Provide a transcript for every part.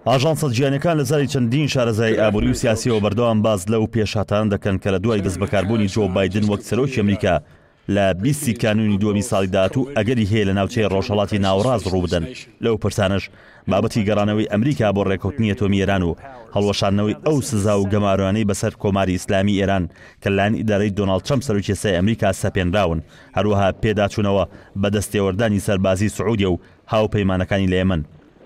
ئاژانسە جیهانیەکان لە زاری چەندین شارەزای ئابووری و سیاسیەوە بەردەوام باس لەو پێشهاتانە دەکەن کە لە دوای دەستبەکاربوونی جۆ بایدن وەک سەرۆکی ئەمریکا لە 20 ی کانوونی دووەمی ساڵی داهاتوو ئەگەری هەیە لە ناوچەی ڕۆژهەڵاتی ناوەڕاست ڕووبدەن، لەو پرسانەش بابەتی گەڕانەوەی ئەمریکا بۆ ڕێککەوتنی ئەتۆمی ئێران و هەڵوەشاندنەوەی ئەو سزا و گەمارۆیانەی بەسەر کۆماری ئیسلامی ئێران کە لەلایەن ئیدارەی دۆناڵد ترەمپ سەرۆکی ئێستای ئەمریکا سەپێنراون، هەروەها پێداچوونەوە بە دەستێوەردانی سەربازیی سعودیە و هاوپەیمانەکانی لە یەمەن.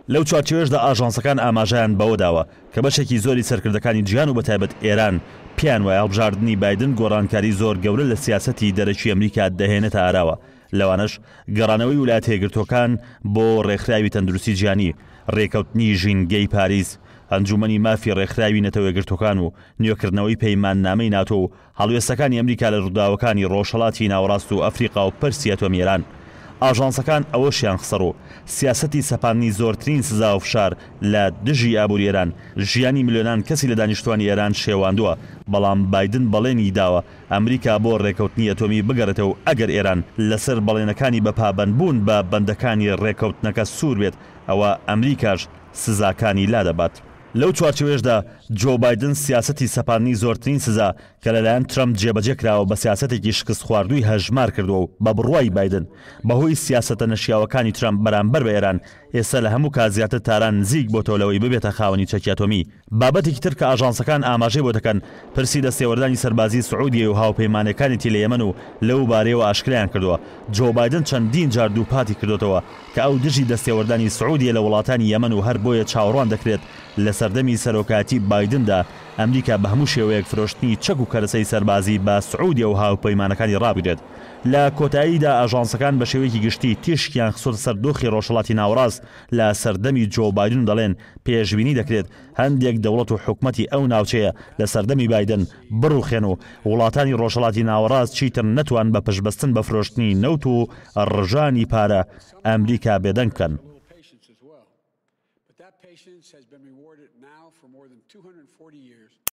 لەو چوارچێوەیەشدا ئاژانسەکان ئاماژەیان بەوە داوە کە بەشێکی زۆری سەرکردەکانی جیهان و بەتایبەت ئێران پێیان وایە هەڵبژاردنی بایدن گۆڕانکاری زۆر گەورە لە سیاسەتی دەرەکی ئەمریکا دەهێنێتە ئاراوە لەوانەش گەڕانەوەی ولایەتە یەکگرتووەکان بۆ ڕێکخراوی تەندروستی جیهانی، ڕێکەوتنی ژینگەی پاریس، ئەنجوومەنی مافی ڕێکخراوی نەتەوە یەکگرتووەکان و نوێکردنەوەی پەیماننامەی ناتۆ و هەڵوێستەکانی ئەمریکا لە ڕووداوەکانی ڕۆژهەڵاتی ناوەڕاست و ئەفریقا و پرسی ئەتۆمی ئێران. ئاژانسەکان ئەوەشیان خستەڕوو، سیاسەتی سەپاندنی زۆرترین سزا و فشار لە دژی ئابووری ئێران، ژیانی ملیۆنان کەسی لە دانیشتووانی ئێران شێواندووە، بەڵام بایدن بەڵێنی داوە ئەمریکا بۆ ڕێککەوتنی ئەتۆمی بگەڕێتەوە و ئەگەر ئێران لەسەر بەڵێنەکانی بە پابەندبوون بە بەندەکانی ڕێککەوتنەکە سوور بێت، ئەوا ئەمریکاش سزاکانی لادەبات. لەو چوارچێوەیەشدا جۆ بایدن سیاسەتی سەپاندنی زۆرترین سزا کە لەلایەن ترەمپ جێبەجێ کراوە بە سیاسەتێکی شکستخواردووی هەژمار کردووە و بە بڕوای بایدن بەهۆی سیاسەتە نەشیاوەکانی ترەمپ بەرامبەر بە ئێران ئێستا لە هەموو کات زیاتر تاران نزیک بۆتەوە لەوەی ببێتە خاوەنی چەکی ئەتۆمی. بابەتێکی تر کە ئاژانسەکان ئاماژەی بۆ دەکەن پرسی دەستێوەردانی سەربازیی سعودیەی و هاوپەیمانەکانیەتی لە یەمەن و لەو بارەیەوە ئاشکرایان کردووە جۆ بایدن چەندین جار دووپاتی کردۆتەوە کە ئەو دژی دەستێوەردانی سعودیە لە وڵاتانی یەمەن و هەر بۆیە چاوەڕوان دەکرێت لە سەردەمی سەرۆکایەتی بایدندا ئەمریکا بە هەموو شێوەیەک فرۆشتنی چەک و کەرەسەی سەربازی بە سعودیە و هاوپەیمانەکانی ڕابگرێت. لە کۆتاییدا ئاژانسەکان بە شێوەیەکی گشتی تیشکیان خستۆتە سەر دۆخی ڕۆژهەڵاتی ناوەڕاست لە سەردەمی جۆ بایدن و دەڵێن پێشبینی دەکرێت هەندێک دەوڵەت و حکومەتی ئەو ناوچەیە لە سەردەمی بایدن بڕوخێن و وڵاتانی ڕۆژهەڵاتی ناوەڕاست چیتر نەتوان بە پشتبەستن بە فرۆشتنی نەوت و ڕژانی پارە ئەمریکا بێدەنگ بکەن.